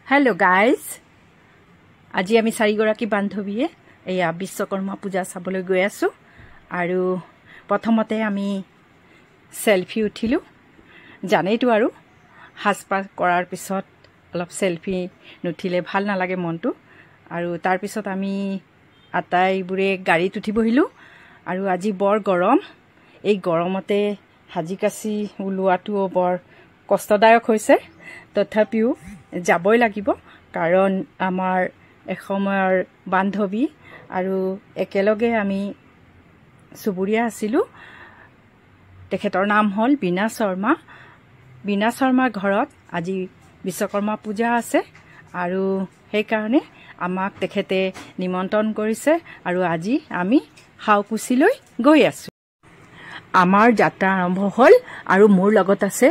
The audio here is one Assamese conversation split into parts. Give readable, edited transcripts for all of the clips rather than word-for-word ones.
হেল্ল' গাইজ, আজি আমি চাৰিগৰাকী বান্ধৱীয়ে এয়া বিশ্বকৰ্মা পূজা চাবলৈ গৈ আছোঁ। আৰু প্ৰথমতে আমি চেলফি উঠিলোঁ। জানেইতো আৰু সাজপাৰ কৰাৰ পিছত অলপ চেলফি নুঠিলে ভাল নালাগে মনটো। আৰু তাৰপিছত আমি আটাইবোৰে গাড়ীত উঠি বহিলোঁ। আৰু আজি বৰ গৰম, এই গৰমতে সাজি কাচি ওলোৱাটোও বৰ কষ্টদায়ক হৈছে। তথাপিও যাবই লাগিব, কাৰণ আমাৰ এসময়ৰ বান্ধৱী আৰু একেলগে আমি চুবুৰীয়া আছিলোঁ। তেখেতৰ নাম হ'ল বীণা শৰ্মা। বীণা শৰ্মাৰ ঘৰত আজি বিশ্বকৰ্মা পূজা আছে আৰু সেইকাৰণে আমাক তেখেতে নিমন্ত্ৰণ কৰিছে। আৰু আজি আমি সাউকুছিলৈ গৈ আছোঁ। আমাৰ যাত্ৰা আৰম্ভ হ'ল আৰু মোৰ লগত আছে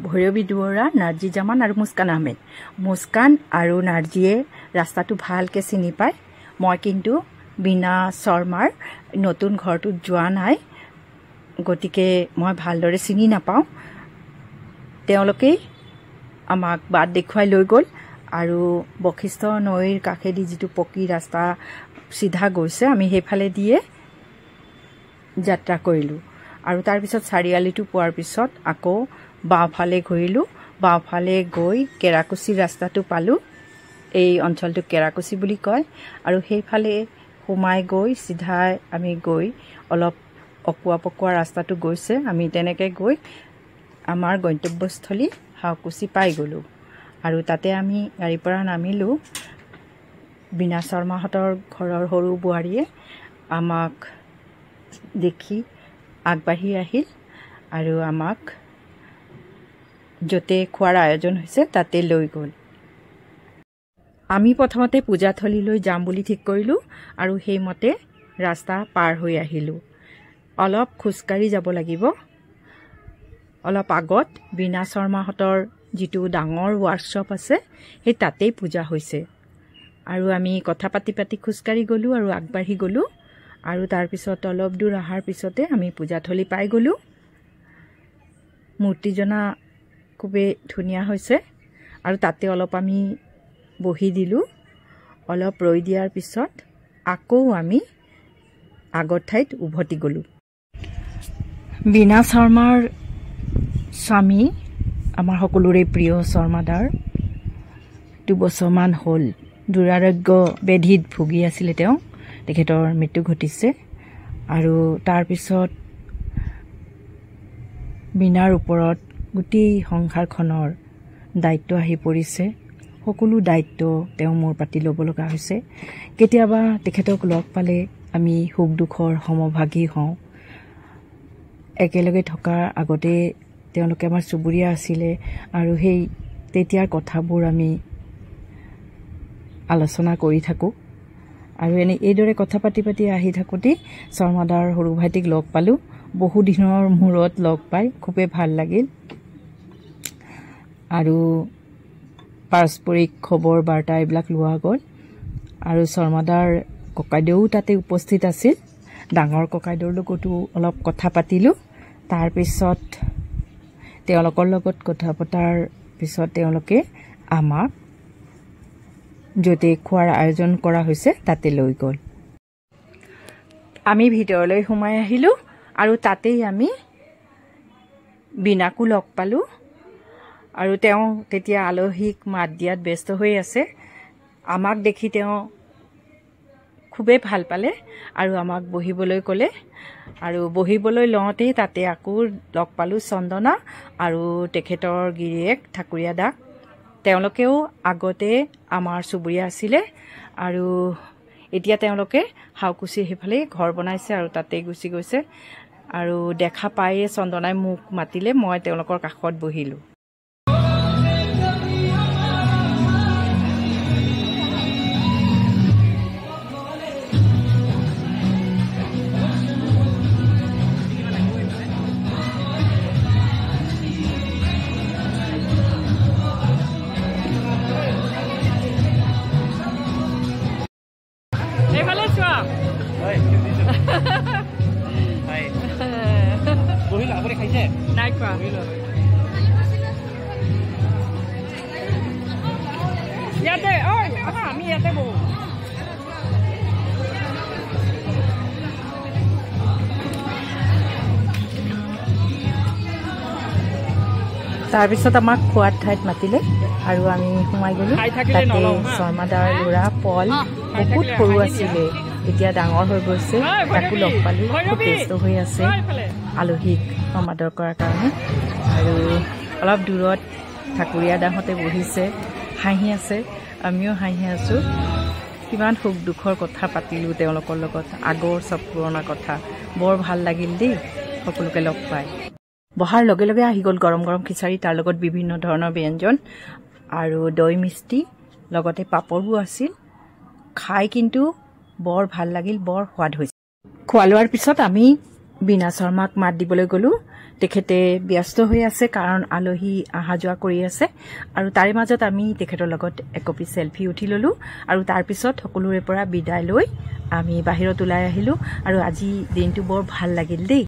ভৈৰৱী দুৱৰা, নাৰ্জী জামান আৰু মুস্কান আহমেদ। মুস্কান আৰু নাৰ্জীয়ে ৰাস্তাটো ভালকৈ চিনি পায়। মই কিন্তু বীণা শৰ্মাৰ নতুন ঘৰটোত যোৱা নাই, গতিকে মই ভালদৰে চিনি নাপাওঁ। তেওঁলোকেই আমাক বাট দেখুৱাই লৈ গ'ল। আৰু বশিষ্ঠ নৈৰ কাষেদি যিটো পকী ৰাস্তা চিধা গৈছে, আমি সেইফালে দিয়ে যাত্ৰা কৰিলোঁ। আৰু তাৰপিছত চাৰিআলিটো পোৱাৰ পিছত আকৌ বাওঁফালে ঘূৰিলোঁ। বাওঁফালে গৈ কেৰাকুচি ৰাস্তাটো পালোঁ। এই অঞ্চলটোক কেৰাকুচি বুলি কয়। আৰু সেইফালে সোমাই গৈ চিধাই আমি গৈ অলপ অকোৱা পকোৱা ৰাস্তাটো গৈছে, আমি তেনেকৈ গৈ আমাৰ গন্তব্যস্থলী সাউকুচি পাই গ'লোঁ। আৰু তাতে আমি গাড়ীৰ পৰা নামিলোঁ। বীণা শৰ্মাহঁতৰ ঘৰৰ সৰু বোৱাৰীয়ে আমাক দেখি আগবাঢ়ি আহিল আৰু আমাক য'তে খোৱাৰ আয়োজন হৈছে তাতে লৈ গ'ল। আমি প্ৰথমতে পূজাথলীলৈ যাম বুলি ঠিক কৰিলোঁ আৰু সেইমতে ৰাস্তা পাৰ হৈ আহিলোঁ। অলপ খোজকাঢ়ি যাব লাগিব। অলপ আগত বীণা শৰ্মাহঁতৰ যিটো ডাঙৰ ৱৰ্কশ্বপ আছে, সেই তাতেই পূজা হৈছে। আৰু আমি কথা পাতি পাতি খোজকাঢ়ি গ'লোঁ আৰু আগবাঢ়ি গ'লোঁ। আৰু তাৰপিছত অলপ দূৰ অহাৰ পিছতে আমি পূজাথলী পাই গ'লোঁ। মূৰ্তিজনা খুবেই ধুনীয়া হৈছে আৰু তাতে অলপ আমি বহি দিলোঁ। অলপ ৰৈ দিয়াৰ পিছত আকৌ আমি আগৰ ঠাইত উভতি গ'লোঁ। বীণা শৰ্মাৰ স্বামী আমাৰ সকলোৰে প্ৰিয় শৰ্মাদাৰ 2 বছৰমান হ'ল দুৰাৰোগ্য ব্যাধিত ভুগি আছিলে তেওঁ। তেখেতৰ মৃত্যু ঘটিছে। আৰু তাৰপিছত বীণাৰ ওপৰত গোটেই সংসাৰখনৰ দায়িত্ব আহি পৰিছে। সকলো দায়িত্ব তেওঁ মূৰ পাতি ল'ব লগা হৈছে। কেতিয়াবা তেখেতক লগ পালে আমি সুখ দুখৰ সমভাগী হওঁ। একেলগে থকাৰ আগতে তেওঁলোকে আমাৰ চুবুৰীয়া আছিলে আৰু সেই তেতিয়াৰ কথাবোৰ আমি আলোচনা কৰি থাকোঁ। আৰু এনে এইদৰে কথা পাতি পাতি আহি থাকোঁতেই শৰ্মাদাৰ সৰু ভাইটিক লগ পালোঁ। বহুদিনৰ মূৰত লগ পাই খুবেই ভাল লাগিল আৰু পাৰস্পৰিক খবৰ বাৰ্তা এইবিলাক লোৱা গ'ল। আৰু শৰ্মাদাৰ ককাইদেউও তাতে উপস্থিত আছিল। ডাঙৰ ককাইদেউৰ লগতো অলপ কথা পাতিলোঁ। তাৰপিছত তেওঁলোকৰ লগত কথা পতাৰ পিছত তেওঁলোকে আমাক য'তে খোৱাৰ আয়োজন কৰা হৈছে তাতে লৈ গ'ল। আমি ভিতৰলৈ সোমাই আহিলোঁ আৰু তাতেই আমি বীণাকো লগ পালোঁ। আৰু তেওঁ তেতিয়া আলহীক মাত দিয়াত ব্যস্ত হৈ আছে। আমাক দেখি তেওঁ খুবেই ভাল পালে আৰু আমাক বহিবলৈ ক'লে। আৰু বহিবলৈ লওঁতেই তাতে আকৌ লগ পালোঁ চন্দনা আৰু তেখেতৰ গিৰিয়েক ঠাকুৰীয়া দাক। তেওঁলোকেও আগতে আমাৰ চুবুৰীয়া আছিলে আৰু এতিয়া তেওঁলোকে সাউকুছিৰ সেইফালে ঘৰ বনাইছে আৰু তাতেই গুচি গৈছে। আৰু দেখা পায়ে চন্দনাই মোক মাতিলে, মই তেওঁলোকৰ কাষত বহিলোঁ। এইফালে চোৱা। আপুনি খাইছে? নাই খোৱা। ইয়াতে ঐ আমি ইয়াতে বহো। তাৰপিছত আমাক খোৱাৰ ঠাইত মাতিলে আৰু আমি সোমাই গ'লোঁ। তাতে শৰ্মাদাৰ ল'ৰা পল বহুত সৰু আছিলে, এতিয়া ডাঙৰ হৈ গৈছে, তাকো লগ পালোঁ। খুব ব্যস্ত হৈ আছে আলহীক সমাদৰ কৰাৰ কাৰণে। আৰু অলপ দূৰত ঠাকুৰীয়া দাহঁতে বহিছে, হাঁহি আছে, আমিও হাঁহি আছোঁ। কিমান সুখ দুখৰ কথা পাতিলোঁ তেওঁলোকৰ লগত, আগৰ চব পুৰণা কথা। বৰ ভাল লাগিল দেই সকলোকে লগ পাই। বহাৰ লগে লগে আহি গ'ল গৰম গৰম খিচাৰি, তাৰ লগত বিভিন্ন ধৰণৰ ব্যঞ্জন আৰু দৈ মিষ্টি, লগতে পাপৰো আছিল। খাই কিন্তু বৰ ভাল লাগিল, বৰ সোৱাদ হৈছে। খোৱা লোৱাৰ পিছত আমি বীণা শৰ্মাক মাত দিবলৈ গ'লোঁ। তেখেতে ব্যস্ত হৈ আছে, কাৰণ আলহী অহা যোৱা কৰি আছে। আৰু তাৰে মাজত আমি তেখেতৰ লগত একপি চেলফি উঠি ল'লোঁ। আৰু তাৰপিছত সকলোৰে পৰা বিদায় লৈ আমি বাহিৰত ওলাই আহিলোঁ। আৰু আজি দিনটো বৰ ভাল লাগিল দেই।